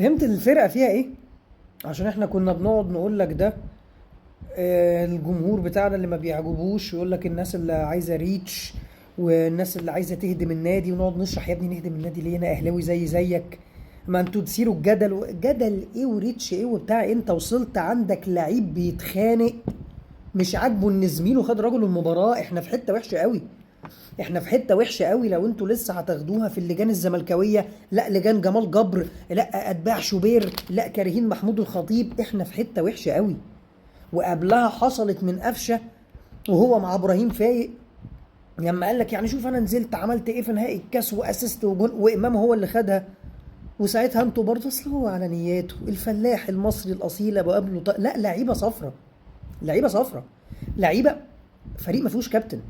فهمت الفرقة فيها ايه؟ عشان احنا كنا بنقعد نقول لك ده، الجمهور بتاعنا اللي ما بيعجبوش يقول لك الناس اللي عايزه reach والناس اللي عايزه تهدم النادي، ونقعد نشرح يا ابني نهدم النادي ليه؟ انا اهلاوي زي زيك، ما انتوا تثيروا الجدل. جدل ايه و reach ايه وبتاع؟ انت وصلت عندك لعيب بيتخانق مش عاجبه ان زميله خد رجل المباراة. احنا في حتة وحشة قوي، احنا في حتة وحشة قوي. لو انتوا لسه هتاخدوها في اللجان الزملكاويه، لا لجان جمال جبر، لا اتباع شوبير، لا كارهين محمود الخطيب، احنا في حتة وحشة قوي. وقبلها حصلت من قفشه وهو مع ابراهيم فايق لما قال لك يعني شوف انا نزلت عملت ايه في نهائي الكاس و assist وجون، وامام هو اللي خدها. وساعتها انتوا برضه اصل هو على نياته الفلاح المصري الاصيل ابو قبله لا لعيبة صفرة، لعيبة صفرة، لعيبة فريق ما فيهوش كابتن.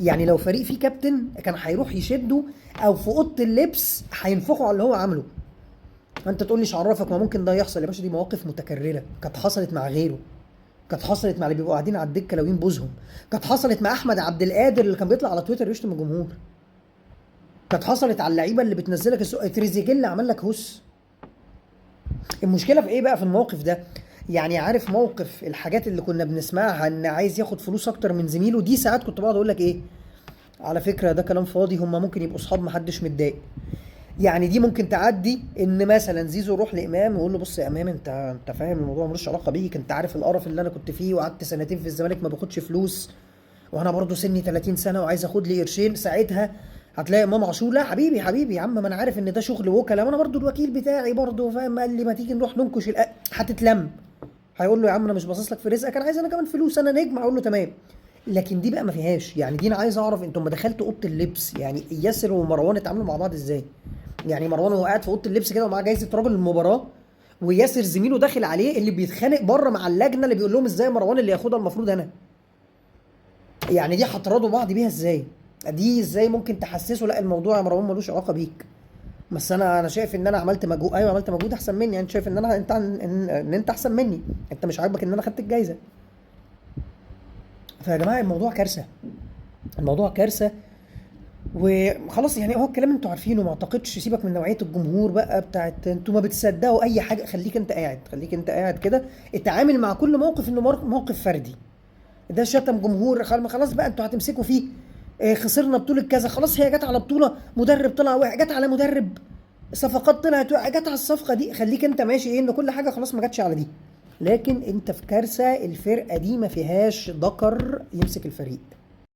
يعني لو فريق فيه كابتن كان هيروح يشده، او في اوضة اللبس هينفخوا على اللي هو عامله. فانت تقول لي ايش عرفك؟ ما ممكن ده يحصل يا باشا. دي مواقف متكررة كانت حصلت مع غيره، كانت حصلت مع اللي بيبقوا قاعدين على الدكة لاويين بوزهم، كانت حصلت مع احمد عبد القادر اللي كان بيطلع على تويتر يشتم الجمهور، كانت حصلت على اللعيبة اللي بتنزلك السوق. تريزيجيه اللي عمل لك هس. المشكلة في ايه بقى في الموقف ده؟ يعني عارف موقف الحاجات اللي كنا بنسمعها ان عايز ياخد فلوس اكتر من زميله، دي ساعات كنت بقعد اقول لك ايه، على فكرة ده كلام فاضي، هما ممكن يبقوا اصحاب محدش متضايق. يعني دي ممكن تعدي ان مثلا زيزو يروح لامام ويقول له بص يا امام، انت فاهم الموضوع ملوش علاقة بيك، انت عارف القرف اللي انا كنت فيه وقعدت سنتين في الزمالك ما باخدش فلوس، وانا برضو سني 30 سنة وعايز اخد لي قرشين. ساعتها هتلاقي امام عاشور لا حبيبي حبيبي يا عم، ما انا عارف ان ده شغل وكلاء، وانا برضو الوكيل بتاعي برضو فاهم، قال لي ما تيجي نروح ننكش هتتلم. هيقول له يا عم انا مش باصص لك في رزقك، انا عايز انا كمان فلوس، انا نجم. هقول له تمام. لكن دي بقى ما فيهاش. يعني دي انا عايز اعرف انتوا لما دخلتوا اوضة اللبس، يعني ياسر ومروان اتعاملوا مع بعض ازاي؟ يعني مروان وهو قاعد في اوضة اللبس كده ومعاه جايزة رجل المباراة، وياسر زميله داخل عليه اللي بيتخانق بره مع اللجنة اللي بيقول لهم ازاي مروان اللي ياخدها المفروض انا. يعني دي هتراضوا بعض بيها ازاي؟ دي ازاي ممكن تحسسه لا الموضوع يا مروان ملوش علاقة بيك، بس انا شايف ان انا عملت مجهود. ايوه عملت مجهود احسن مني، يعني شايف ان انا انت ان انت احسن مني، انت مش عاجبك ان انا خدت الجايزة. فيا جماعة الموضوع كارثة، الموضوع كارثة وخلاص. يعني هو الكلام انتوا عارفينه، ما اعتقدش. سيبك من نوعية الجمهور بقى بتاعت انتوا ما بتصدقوا اي حاجة، خليك انت قاعد، خليك انت قاعد كده، اتعامل مع كل موقف انه موقف فردي. ده شتم جمهور، خلاص بقى انتوا هتمسكوا فيه. خسرنا بطوله كذا، خلاص هي جت على بطوله، مدرب طلع وقع، جت على مدرب، صفقات طلعت وقع، جت على الصفقة دي. خليك انت ماشي ايه ان كل حاجة خلاص ما جاتش على دي. لكن انت في كارثة، الفرقة دي ما فيهاش ذكر يمسك الفريق.